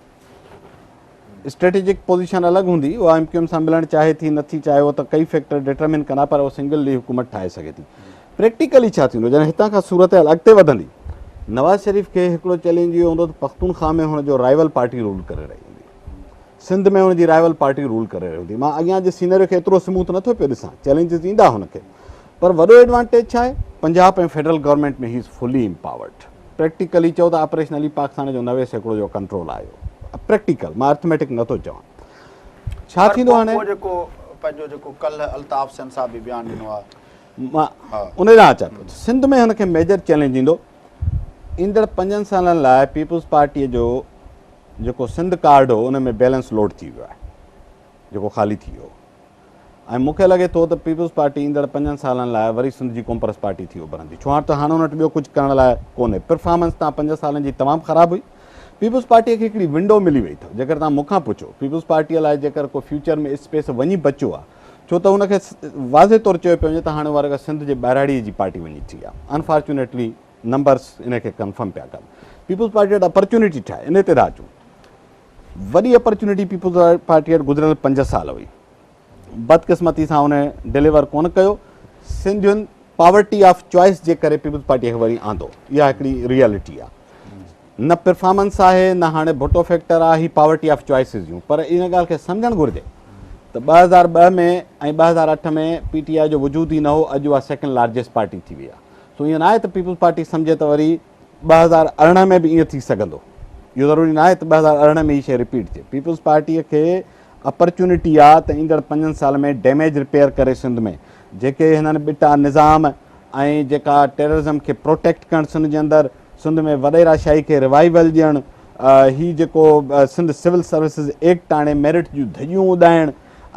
[SPEAKER 3] اسٽريٽجڪ پوزيشن الڳ هوندي، اها ايم ڪيو ايم سان ملڻ چاهي ٿي نه ٿي چاهي اهو ته ڪئي فيڪٽر ڊٽرمن ڪندا پر اهو سنگل لي حڪومت ٺاهي سگهي ٿي. پريڪٽيڪلي ڇا ٿيندو جڏهن هتان کان صورتحال اڳتي وڌندي نواز شريف کي هڪڙو چئلينج اهو هوندو ته پختونخواهه ۾ هن جو رائيول پارٽي رول ڪري رهي هوندي سنڌ ۾ هن جي رائيول پارٽي رول ڪري رهي هوندي مان اڳيان جي سينريو کي ايترو سموٿ نٿو پيو ڏسان چئلينجز ايندا هن کي پر وڏو ايڊوانٽيج ڇا آهي Punjab ۽ federal government ۾ he is fully empowered. Practically چئو ته آپريشن علي پاڪستان جو 90% جو ڪنٽرول آيو پريڪٽيڪل مان ارٿميٽڪ نٿو چوان ڇا ٿيندو هاڻي
[SPEAKER 1] پوء جيڪو پنهنجو جيڪو ڪلهه الطاف حسين صاحب به بيان ڏنو آهي
[SPEAKER 3] مان ان ڏانهن اچان پيو سنڌ ۾ هن کي ميجر چئلينج ايندو ايندڙ پنجن سالن لاء پيپلز پارٽي جو جيڪو سنڌ ڪارڊ هو ان ۾ بيلنس لوڊ ٿي ويو آهي جيڪو خالي ٿي ويو هو. ۽ مون کي لڳي ٿو ته پيپلز پارٽي ايندڙ پنجن سالن لاء وري سنڌ جي قومپرست پارٽي ٿي اڀرندي ڇو ته هاڻ ان وٽ ٻيو ڪجهه ڪرڻ لاء ڪونهي. پرفارمنس تان پنج سالن جي تمام خراب هئي. پيپلز پارٽيء کي هڪڙي ونڊو ملي وئي اٿو. جيڪر توهان مون کان پڇو پيپلز پارٽيء لاء جيڪر ڪو فيوچر ۾ اسپيس وڃي بچيو آهي ڇو ته ان کي واضح طور چيو پيو وڃي ته هاڻي اها رڳو سنڌ جي ٻهراڙيء جي پارٽي وڃي ٿي آهي. انفارچونيٽلي نمبرس ان کي ڪنفرم پيا ڪن. پيپلز پارٽي وٽ اپرچونيٽي ٺاهي ان تي ٿا اچون. وڏي اپرچونيٽي پيپلز پارٽي وٽ گذريل پنج سال هئي. بدقسمتي سان ان ڊليور ڪونه ڪيو. سنڌين پاورٽي آف چوائس جي ڪري پيپلز پارٽي کي وري آندو. اها هڪڙي ريئلٽي آهي. نه پرفارمنس آهي نه هاڻي ڀٽو فيڪٽر آهي هي پاورٽي آف چوائسز جون پر ان ڳالهه کي سمجهڻ گهرجي ته 2002 ۾ ۽ 2008 ۾ پي ٽي آء جو وجود ئي نه هو اڄ اها سيڪنڊ لارجيسٽ پارٽي ٿي وئي آهي سو ائين ناهي ته پيپلز پارٽي سمجهي ته وري 2018 ۾ به ائين ٿي سگهندو اهو ضروري ناهي ته 2018 ۾ هي شيء رپيٽ ٿئي پيپلز پارٽي کي اپرچونٽي آ ته ايندڙ پنجن سال ۾ ڊيميج رپيئر ڪري سنڌ ۾ جيڪي هنن ٻٽا نظام ۽ جيڪا ٽيررزم کي پروٽيڪٽ ڪرڻ سنڌ جي اندر سنڌ ۾ وڏيرا شاهي کي ريوائيول ڏيڻ هي جيڪو سنڌ سول سروسز ايڪٽ آڻي ميرٽ جون ڌڄيون اڏائڻ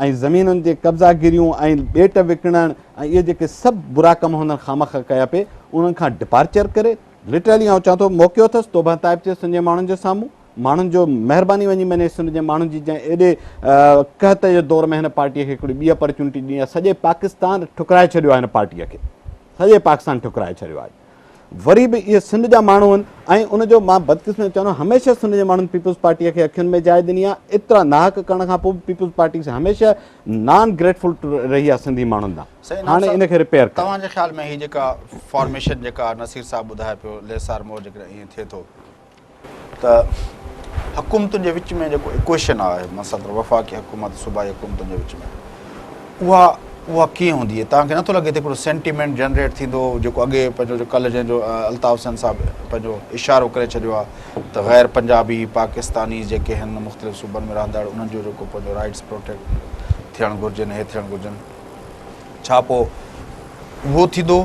[SPEAKER 3] ۽ زمينن تي قبضا گيريون ۽ ٻيٽ وڪڻڻ ۽ اهي جيڪي سڀ برا ڪم هنن خامخواه ڪيا پئي انهن کان ڊپارچر ڪري لٽرلي آئون چوان ٿو موقعو اٿس توبه تائب ٿئي سنڌ جي ماڻهن جي سامهون ماڻهن جو مهرباني وڃي مڃي سنڌ جي ماڻهن جي جنهن ايڏي قحط جي دور ۾ هن پارٽي کي هڪڙي ٻي اپرچونٽي ڏني آهي سڄي پاڪستان ٺڪرائي ڇڏيو آهي هن پارٽي کي سڄي پاڪستان ٺڪرائي ڇڏيو آهي وري به اهي سنڌ جا ماڻهو آهن ۽ ان جو مان بدقسمتي چوندو هميشه سنڌ جي ماڻهن پيپلز پارٽي کي اکين ۾ جاء ڏني آهي ايترا ناحق ڪرڻ کان پوء به پيپلز پارٽي هميشه نان گريٽفل رهي آهي سنڌي ماڻهن ڏانهن هاڻي ان کي رپيئر ڪريو.
[SPEAKER 1] توهان جي خيال ۾ هي جيڪا فارميشن جيڪا نصير صاحب ٻڌائي پيو ليسار مور جيڪڏهن ائين ٿئي ٿو ته حڪومتن جي وچ ۾ جيڪو ايڪويشن آهي مثال طور وفاقي حڪومت صوبائي حڪومتن جي وچ ۾ اها اها ڪيئن هوندي توهان کي نٿو لڳي ته هڪڙو سينٽيمينٽ جنريٽ ٿيندو جيڪو اڳي پنهنجو ڪلهه جنهن جو الطاف حسين صاحب پنهنجو اشارو ڪري ڇڏيو آهي ته غير پنجابي پاڪستاني جيڪي آهن مختلف صوبن ۾ رهندڙ انهن جو جيڪو پنهنجو رائٽس پروٽيڪٽ ٿيڻ گهرجن هي ٿيڻ گهرجن ڇا پوء اهو ٿيندو؟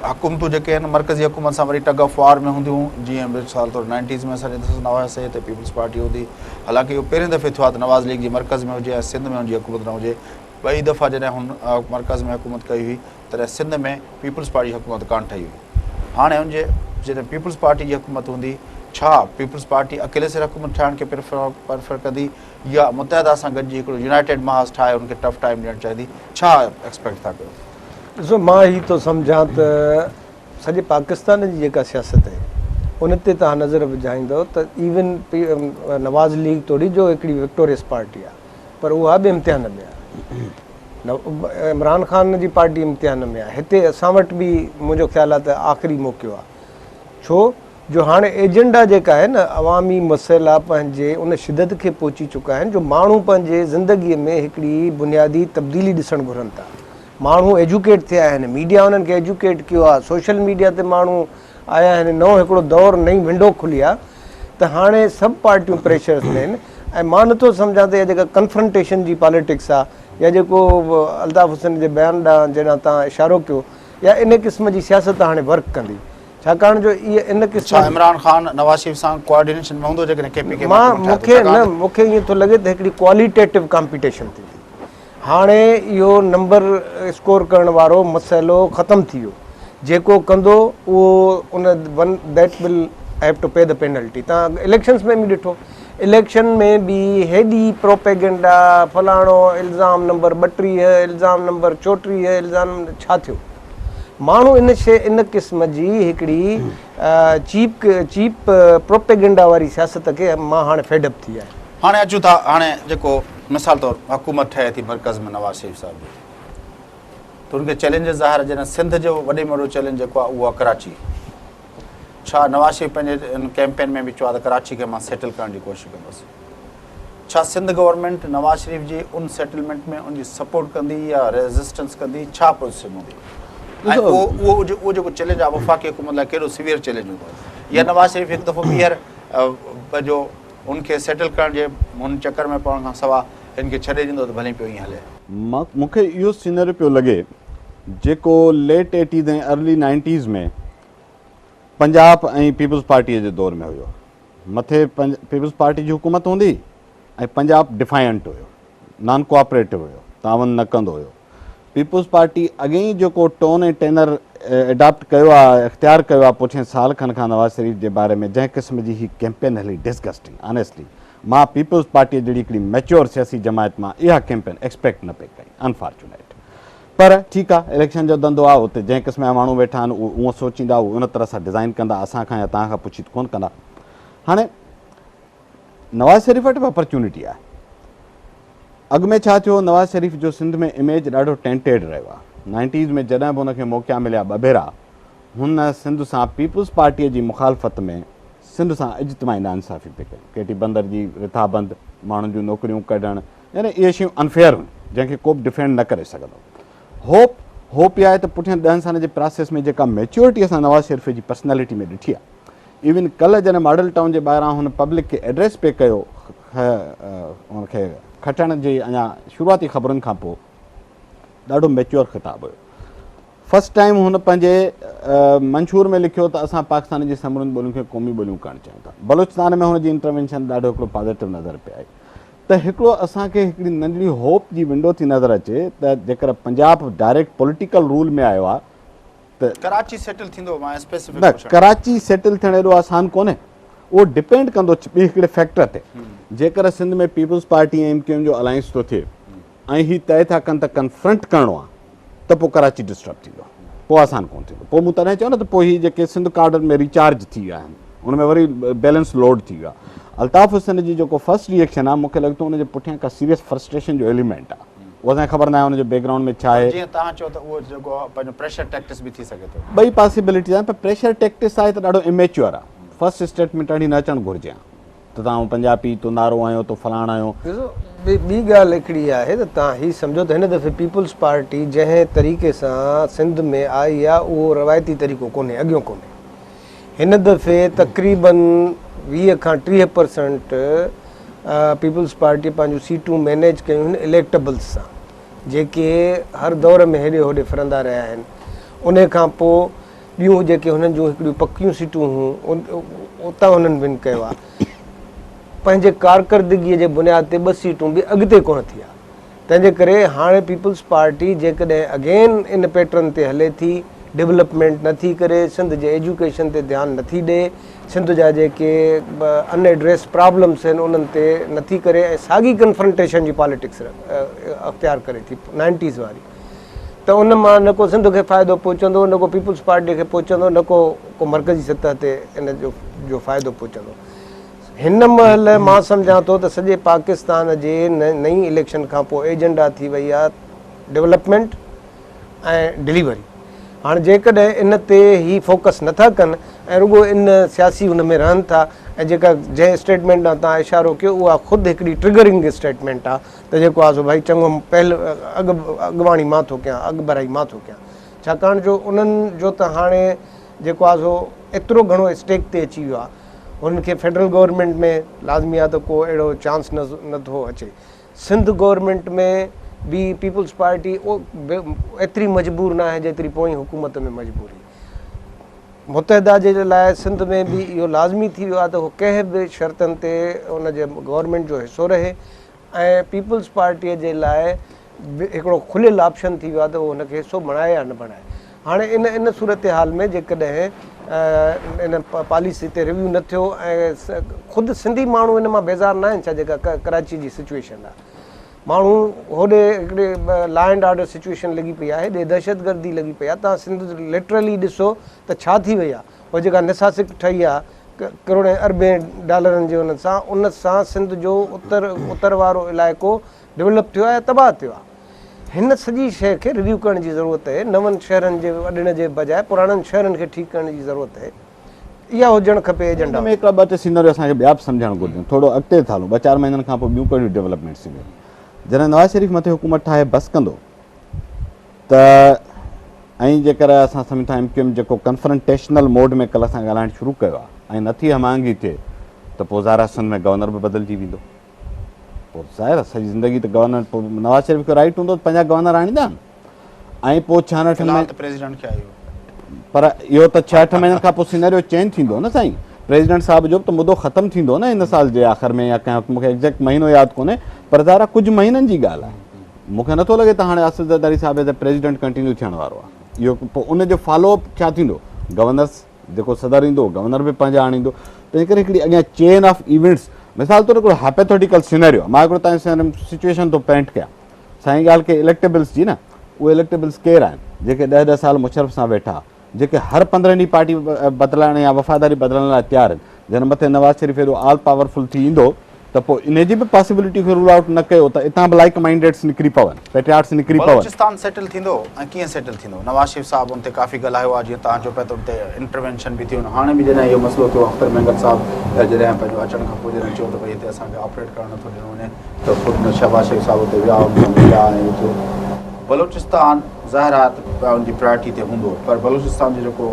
[SPEAKER 1] حڪومتون جيڪي آهن مرڪزي حڪومت سان وري ٽگ آف وار ۾ هونديون جيئن مثال طور نائنٽيز ۾ اسان ڏسندا هياسين هتي پيپلز پارٽي هوندي حالانڪه اهو پهرين دفعي ٿيو آهي ته نواز ليگ جي مرڪز ۾ هجي ۽ سنڌ ۾ ان جي حڪومت نه هجي ٻئي دفعا جڏهن هن مرڪز ۾ حڪومت ڪئي هئي تڏهن سنڌ ۾ پيپلز پارٽي جي حڪومت ڪانه ٺهي هئي هاڻي ان جي جڏهن پيپلز پارٽي جي حڪومت هوندي ڇا پيپلز پارٽي اڪيلي سر حڪومت ٺاهڻ کي پريفر ڪندي يا متحده سان گڏجي هڪڙو يونائيٽيڊ محاذ ٺاهي ان کي ٽف ٽائيم ڏيڻ چاهيندي ڇا ايڪسپيڪٽ ٿا ڪيو؟
[SPEAKER 2] ڏسو مان هي ٿو سمجهان ته سڄي پاڪستان جي جيڪا سياست آهي ان تي توهان نظر وجهائيندؤ ته ايون نواز ليگ توڙي جو هڪڙي وڪٽوريس پارٽي آهي پر اها به امتحان ۾ آهي عمران خان جي پارٽي امتحان ۾ آهي هتي اسان وٽ به منهنجو خيال آهي ته آخري موقعو آهي ڇو جو هاڻي ايجنڊا جيڪا آهي نه عوامي مسئلا پنهنجي ان شدت کي پهچي چڪا آهن جو ماڻهو پنهنجي زندگي ۾ هڪڙي بنيادي تبديلي ڏسڻ گهرن ٿا ماڻهو ايجوڪيٽ ٿيا آهن ميڊيا انهن کي ايجوڪيٽ ڪيو آهي سوشل ميڊيا تي ماڻهو آيا آهن نئون هڪڙو دور نئين ونڊو کلي آهي ته هاڻي سڀ پارٽيون پريشرز ۾ آهن ۽ مان نٿو سمجهان ته اها جيڪا ڪنفرنٽيشن جي پاليٽڪس آهي يا جيڪو الطاف حسين جي بيان ڏانهن جيڏانهن توهان اشارو ڪيو يا ان قسم جي سياست هاڻي ورڪ ڪندي ڇاڪاڻ جو اهي ان قسم
[SPEAKER 1] ڇا عمران خان نواز شريف سان ڪوآرڊينيشن ۾ هوندو جيڪڏهن ڪي پي ڪي
[SPEAKER 2] مان مون کي نه مون کي ائين ٿو لڳي ته هڪڙي ڪواليٽيٽو ڪامپيٽيشن ٿيندي هاڻي اهو نمبر اسڪور ڪرڻ وارو مسئلو ختم ٿي ويو جيڪو ڪندو اهو ان one that will have to pay the penalty تان اليڪشنس ۾ به ڏٺو اليڪشن ۾ به هيڏي پروپيگنڊا فلاڻو الزام نمبر 32 الزام نمبر 34 الزام ڇا ٿيو ماڻهو ان شيء ان قسم جي هڪڙي چيپ چيپ پروپيگنڊا واري سياست کي مان هاڻي فيڊ اپ ٿي آهي.
[SPEAKER 1] هاڻي اچون ٿا هاڻي جيڪو مثال طور حڪومت ٺهي ٿي مرڪز ۾ نواز شريف صاحب جي ته ان کي چئلينجز ظاهر جڏهن سنڌ جو وڏي ۾ وڏو چئلينج جيڪو آهي اهو آهي ڪراچي ڇا نواز شريف پنهنجي ان ڪيمپين ۾ به چيو آهي ته ڪراچي کي مان سيٽل ڪرڻ جي ڪوشش ڪندس ڇا سنڌ گورنمينٽ نواز شريف جي ان سيٽلمينٽ ۾ ان جي سپورٽ ڪندي يا ريزسٽنس ڪندي ڇا پوزيشن هوندي ۽ اهو اهو اهو جيڪو چئلينج آهي وفاقي حڪومت لاء ڪيڏو سيويئر چئلينج هوندو يا نواز شريف هڪ دفعو ٻيهر پنهنجو ان کي سيٽل ڪرڻ جي هن چڪر ۾ پوڻ کان سوا هن کي ڇڏي ڏيندو ته ڀلي پيو ائين هلي.
[SPEAKER 3] مون کي اهو سينريو پيو لڳي جيڪو late eighties ۽ early nineties ۾ Punjab ۽ Peoples پارٽيء جي دور ۾ هيو. مٿي پيپلز پارٽي جي حڪومت هوندي ۽ پنجاب ڊفائنٽ هيو، نان ڪوآپريٽو هيو. تعاون نه ڪندو هيو. پيپلز پارٽي اڳي ئي جيڪو ٽون ۽ ٽينر اڊاپٽ ڪيو آهي، اختيار ڪيو آهي پٺين سال کن کان نواز شريف جي باري ۾ جنهن قسم جي هي ڪيمپين هلي ڊسگسٽنگ آنيسٽلي مان پيپلز پارٽي جهڙي هڪڙي ميچوئر سياسي جماعت مان اها ڪيمپين ايڪسپيڪٽ نه پئي ڪئي انفارچونيٽ پر ٺيڪ آهي اليڪشن جو ڌنڌو آهي اتي جنهن قسم جا ماڻهو ويٺا آهن اهي اونء سوچيندا اهي ان طرح سان ڊزائين ڪندا اسان کان يا توهان کان پڇي ته ڪونه ڪندا هاڻي نواز شريف وٽ به اپرچونٽي آهي. اڳ ۾ ڇا ٿيو نواز شريف جو سنڌ ۾ اميج ڏاڍو ٽينٽيڊ رهيو آهي. نائنٽيز ۾ جڏهن به هن کي موقعا مليا ٻه ڀيرا هن سنڌ سان پيپلز پارٽيء جي مخالفت ۾ سنڌ سان اجتماعي ناانصافي پئي ڪئي. ڪيٽي بندر جي رٿابند، ماڻهن جون نوڪريون ڪڍڻ يعني اهي شيون انفيئر هيون جنهن کي ڪو به ڊفينڊ نه ڪري سگهندو. هوپ هوپ اها آهي ته پٺين ڏهن سالن جي پراسيس ۾ جيڪا ميچيورٽي اسان نواز شريف جي پرسنالٽي ۾ ڏٺي آهي ايون ڪلهه جڏهن ماڊل ٽائون جي ٻاهران هن پبلڪ کي ايڊريس پئي ڪيو ان کي کٽڻ جي اڃا شروعاتي خبرن کان پوء ڏاڍو ميچوئر خطاب هيو فرسٽ ٽائيم هن پنهنجي منشور ۾ لکيو ته اسان پاڪستان جي سمورين ٻولين کي قومي ٻوليون ڪرڻ چاهيون ٿا بلوچستان ۾ هن جي انٽروينشن ڏاڍو هڪڙو پازيٽو نظر پئي آئي ته هڪڙو اسان کي هڪڙي ننڍڙي هوپ جي ونڊو ٿي نظر اچي ته جيڪر پنجاب ڊائريڪٽ پوليٽيڪل رول ۾ آيو آهي ته
[SPEAKER 1] ڪراچي سيٽل ٿيندو مان اسپيسفڪ
[SPEAKER 3] نه ڪراچي سيٽل ٿيڻ ايڏو آسان ڪونهي اهو ڊپينڊ ڪندو ٻي هڪڙي فيڪٽر تي جيڪر Sindh ۾ Peoples Party ۽ M Q M جو الائنس ٿو ٿئي ۽ هي طئي ٿا ڪن ته ڪنفرنٽ ڪرڻو آهي ته پوء ڪراچي ڊسٽرب ٿيندو پوء آسان ڪونه ٿيندو پوء مون تڏهن چيو نه ته پوء هي جيڪي سنڌ ڪارڊن ۾ ريچارج ٿي ويا آهن ان ۾ وري بيلنس لوڊ ٿي ويو آهي الطاف حسين جي جيڪو فرسٽ ريئڪشن آهي مون کي لڳي ٿو ان جي پٺيان ڪا سيريس فرسٽريشن جو ايليمينٽ آهي اهو اسان کي خبر ناهي ان جي بيڪ گرائونڊ ۾ ڇا آهي.
[SPEAKER 1] جيئن توهان چيو ته اهو جيڪو پنهنجو پريشر ٽيڪٽس به ٿي سگهي ٿو.
[SPEAKER 3] ٻئي پاسيبلٽيز آهن پر پريشر ٽيڪٽس آهي ته ڏاڍو اميچوئر آهي فرسٽ اسٽيٽمينٽ اهڙي نه اچڻ گهرجي ها ته توهان پنجابي تو نعرو هنيو تو فلاڻ هنيو.
[SPEAKER 2] ڏسو ٻي ڳالهه هڪڙي آهي ته توهان هي سمجهو ته هن دفعي پيپلز پارٽي جنهن طريقي سان سنڌ ۾ آئي آهي اهو روايتي طريقو ڪونهي اڳيون ڪونهي. هن دفعي تقريبن 20 کان 30 پرسنٽ پيپلز پارٽي پنهنجون سيٽون مينيج ڪيون آهن اليڪٽبلز سان جيڪي هر دور ۾ هيڏي هوڏي ڦرندا رهيا آهن انهي کان پوء ٻيون جيڪي هنن جون هڪڙيون پڪيون سيٽون هيون اتان هنن ون ڪيو آهي پنهنجي ڪارڪردگي جي بنياد تي ٻه سيٽون به اڳتي ڪونه ٿي آهي تنهن جي ڪري هاڻي پيپلز پارٽي جيڪڏهن اگين ان پيٽرن تي هلي ٿي، ڊولپمينٽ نه ٿي ڪري، سنڌ جي ايجوڪيشن تي ڌيان نه ٿي ڏئي، سنڌ جا جيڪي ان ايڊريس پرابلمس آهن انهن تي نه ٿي ڪري ۽ ساڳي ڪنفرنٽيشن جي پاليٽڪس اختيار ڪري ٿي نائنٽيز واري ته ان مان نه ڪو سنڌ کي فائدو پهچندو نه ڪو پيپلز پارٽي کي پهچندو نه ڪو ڪو مرڪزي سطح تي ان جو فائدو پهچندو. هن مهل مان سمجهان ٿو ته سڄي پاڪستان جي نئين اليڪشن کان پوء ايجنڊا ٿي وئي آهي ڊولپمينٽ ۽ ڊليوري هاڻ جيڪڏهن ان تي هي فوڪس نٿا ڪن ۽ رڳو ان سياسي ان ۾ رهن ٿا ۽ جيڪا جنهن اسٽيٽمينٽ ڏانهن توهان اشارو ڪيو اها خود هڪڙي ٽرگرنگ اسٽيٽمينٽ آهي ته جيڪو آهي سو ڀائي چڱو پهل اڳ اڳواڻي مان ٿو ڪيان اڳڀرائي مان ٿو ڪيان ڇاڪاڻ جو انهن جو ته هاڻي جيڪو آهي سو ايترو گهڻو اسٽيڪ تي اچي ويو آهي هنن کي فيڊرل گورنمينٽ ۾ لازمي آهي ته ڪو اهڙو چانس نه ٿو اچي سنڌ گورنمينٽ ۾ به پيپلز پارٽي ايتري مجبور نه آهي جيتري پوئين حڪومت ۾ مجبور هئي متحده جي لاء سنڌ ۾ به اهو لازمي ٿي ويو آهي ته هو ڪنهن به شرطن تي ان جي گورنمينٽ جو حصو رهي ۽ پيپلز پارٽي جي لاء به هڪڙو کليل آپشن ٿي ويو آهي ته هو هن کي حصو بڻائي يا نه بڻائي. هاڻي ان ان صورتحال ۾ جيڪڏهن ان پاليسي تي ريويو نه ٿيو ۽ خود سنڌي ماڻهو ان مان بيزار نه آهن ڇا جيڪا ڪراچي جي سچويشن آهي. ماڻهو هوڏي هڪڙي لا اينڊ آرڊر سچويشن لڳي پئي آهي هيڏي دهشتگردي لڳي پئي آهي توهان سنڌ لٽرلي ڏسو ته ڇا ٿي وئي آهي هو جيڪا نساسڪ ٺهي آهي ڪروڙين اربين ڊالرن جي ان سان ان سان سنڌ جو اتر اتر وارو علائقو ڊولپ ٿيو آهي يا تباهه ٿيو آهي. هن سڄي شيء کي ريويو ڪرڻ جي ضرورت اهي. نون شهرن جي اڏڻ جي بجاء پراڻن شهرن کي ٺيڪ ڪرڻ جي ضرورت اهي. اها هجڻ کپي ايجنڊا.
[SPEAKER 3] ان ۾ هڪڙا ٻه ٽي سيناريو اسان کي ٻيا به سمجهڻ گهرجن. ٿورو اڳتي ٿا هلون. ٻه چار مهينن کان پوء ٻيون ڪهڙيون ڊولپمينٽس ٿينديون. جڏهن نواز شريف مٿي حڪومت ٺاهي بس ڪندو ته ۽ جيڪر اسان سمجهون ٿا ايم ڪيو ايم جيڪو ڪنفرنٽيشنل موڊ ۾ ڪلهه سان ڳالهائڻ شروع ڪيو آهي ۽ نٿي هم آهنگي ٿئي ته پوء ظاهر آهي سنڌ ۾ گورنر به بدلجي ويندو. پوء ظاهر آهي سڄي زندگي ته گورنر پوء نواز شريف کي رائيٽ هوندو ته پنهنجا گورنر آڻيندا ۽ پوء ڇهن اٺن
[SPEAKER 1] مهينن پريزيڊنٽ کي آيو
[SPEAKER 3] پر اهو ته ڇهه اٺ مهينن کان پوء سيناريو چينج ٿيندو نه سائين پريزيڊنٽ صاحب جو به ته مدو ختم ٿيندو نه هن سال جي آخر ۾ يا ڪنهن وقت مونکي ايگزيڪٽ مهينو ياد ڪونهي پر ظاهر آهي ڪجهه مهينن جي ڳالهه آهي. مون کي نٿو لڳي ته هاڻي آصف زرداري صاحب ايز اي پريزيڊنٽ ڪنٽينيو ٿيڻ وارو آهي. اهو پوء ان جو فالو اپ ڇا ٿيندو؟ گورنرس جيڪو صدر ايندو گورنر به پنهنجا آڻيندو. تنهن ڪري هڪڙي اڳيان چين آف ايونٽس مثال طور هڪڙو هائپوٿيٽيڪل سيناريو آهي مان هڪڙو تنهنجي سامهون سچويشن ٿو پينٽ ڪيان سائين ڳالهه ڪئي اليڪٽيبلس جي نه اهي اليڪٽيبلس ڪير آهن جيڪي ڏهه ڏهه سال مشرف سان ويٺا جيڪي هر پندرهن ڏينهن پارٽي بدلائڻ يا وفاداري بدلڻ لاء تيار آهن. جڏهن مٿي نواز شريف ايڏو آل پاورفل ٿي ايندو ته پوء انهي جي به پاسيبلٽي کي رول آئوٽ نه ڪيو ته اتان به لائيڪ مائنڊيڊس نڪري پون، پيٽرياٽس نڪري پون.
[SPEAKER 1] بلوچستان سيٽل ٿيندو ۽ ڪيئن سيٽل ٿيندو؟ نواز شريف صاحب ان تي ڪافي ڳالهايو آهي جيئن توهان چئو پيا ته ان تي انٽروينشن به ٿي هاڻي به جڏهن اهو مسئلو ٿيو اختر مينگل صاحب جڏهن پنهنجو اچڻ کان پوء جڏهن چيو ته ڀئي هتي اسان کي آپريٽ ڪرڻ نٿو ڏنو وڃي ته خود شهباز شريف صاحب اتي ويا ان سان مليا ۽ اهو ٿيو. بلوچستان ظاهر آهي ته ان جي پرائرٽي تي هوندو پر بلوچستان جو جيڪو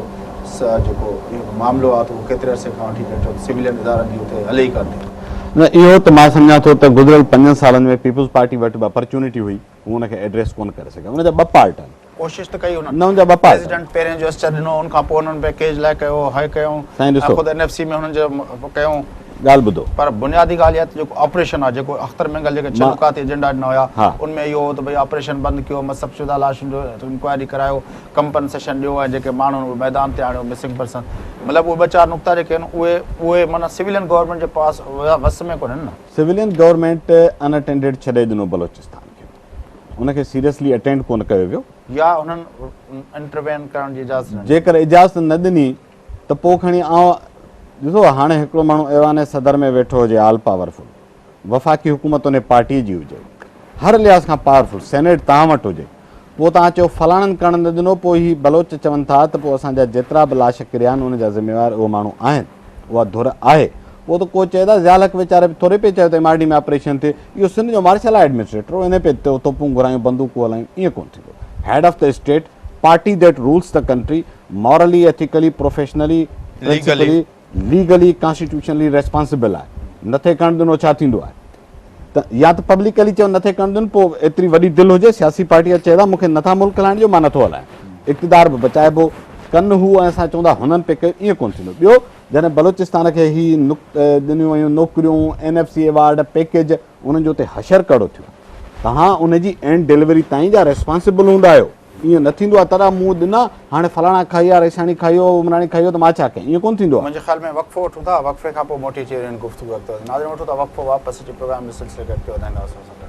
[SPEAKER 1] جيڪو اهو معاملو آهي ته اهو ڪيتري عرصي کان وٺي ڄڻ چئو ته سويلين ادارن جي اتي هلي ئي ڪانه ٿي.
[SPEAKER 3] نه اهو ته مان سمجهان ٿو ته گذريل پنجن سالن ۾ پيپلز پارٽي وٽ به اپرچونٽي هئي هو ان کي ايڊريس ڪونه ڪري سگهيا ان جا ٻه پارٽ آهن.
[SPEAKER 1] ڪوشش ته ڪئي انهن
[SPEAKER 3] نه ان جا ٻه پارٽ
[SPEAKER 1] پريزيڊنٽ پهرين جو اسچر ڏنو ان کان پوء انهن پيڪيج لاء ڪيو هي ڪيون
[SPEAKER 3] سائين
[SPEAKER 1] ۽
[SPEAKER 3] ڏسو
[SPEAKER 1] خود اين ايف سي ۾ هنن جو ڪيون.
[SPEAKER 3] ڳالهه ٻڌو.
[SPEAKER 1] پر بنيادي ڳالهه اها ته جيڪو آپريشن آهي جيڪو اختر مينگل جيڪي ڇهه
[SPEAKER 3] مان
[SPEAKER 1] نڪاتي ايجنڊا ڏنا هيا
[SPEAKER 3] ها.
[SPEAKER 1] ان ۾ اهو هو ته ڀئي آپريشن بند ڪيو مصب شده لاشن جو انڪوائري ڪرايو ڪمپنسيشن ڏيو ۽ جيڪي ماڻهو آهن اهي ميدان تي آڻيو مسنگ پرسن مطلب اهي ٻه چار نقطا جيڪي آهن اهي اهي معنيٰ سويلين گورنمينٽ جي پاس وس ۾ ڪونهن نه.
[SPEAKER 3] سويلين گورنمينٽ ان اٽينڊيڊ ڇڏي ڏنو بلوچستان کي ان کي سيريسلي اٽينڊ ڪونه ڪيو ويو.
[SPEAKER 1] يا انهن انٽروين ڪرڻ جي اجازت نه ڏني.
[SPEAKER 3] جيڪر اجازت نه ڏني ته پوء کڻي آئون ڏسو هاڻي هڪڙو ماڻهو ايوان صدر ۾ ويٺو هجي آل پاورفل وفاقي حڪومت انهي پارٽي جي هجي هر لحاظ کان پاورفل سينيٽ توهان وٽ هجي پوء توهان چئو فلاڻن ڪرڻ نه ڏنو پوء هي بلوچ چون ٿا ته پوء اسان جا جيترا به لاش ڪريا آهن ان جا ذميوار اهو ماڻهو آهن اها ڌر آهي پوء ته ڪو چئي ته ضياء الحق ويچاري به ٿوري پئي چيو ته ايم آر ڊي ۾ آپريشن ٿئي اهو سنڌ جو مارشل لا ايڊمنسٽريٽر هو انهي پئي توپون گهرايون بندوقون هلايون ائين ڪونه ٿيندو head of the state party that rules the country morally ethically professionally principally legally constitutionally responsible آهي نٿي ڪرڻ ڏنو ڇا ٿيندو آهي ته يا ته پبلڪلي چئو نٿي ڪرڻ ڏنو پوء ايتري وڏي دل هجي سياسي پارٽي چئي ٿا مونکي نٿا ملڪ هلائڻ ڏيو مان نٿو هلايان اقتدار به بچائبو ڪن هو ۽ اسان چوندا هنن پي ڪيو ائين ڪونه ٿيندو ٻيو جڏهن بلوچستان کي هي ڏنيون ويون نوڪريون N F C award package انهن جو اتي حشر ڪهڙو ٿيو توهان ان جي اينڊ ڊليوري تائين جا ريسپانسبل هوندا آهيو ائين نه ٿيندو آهي تڏا مون ڏنا هاڻي فلاڻا کائي ويا رئيساڻي کائي ويو عمراڻي کائي ويو ته مان ڇا ڪيان ائين ڪونه ٿيندو آهي.
[SPEAKER 1] منهنجي خيال ۾ وقفو وٺون ٿا وقفي کان پوء موٽي اچي وري هن گفتگو اڳتي وڌنداسين ناظرين وٺون ٿا وقفو واپس اچي پروگرام جي سلسلي کي اڳتي وڌائينداسين.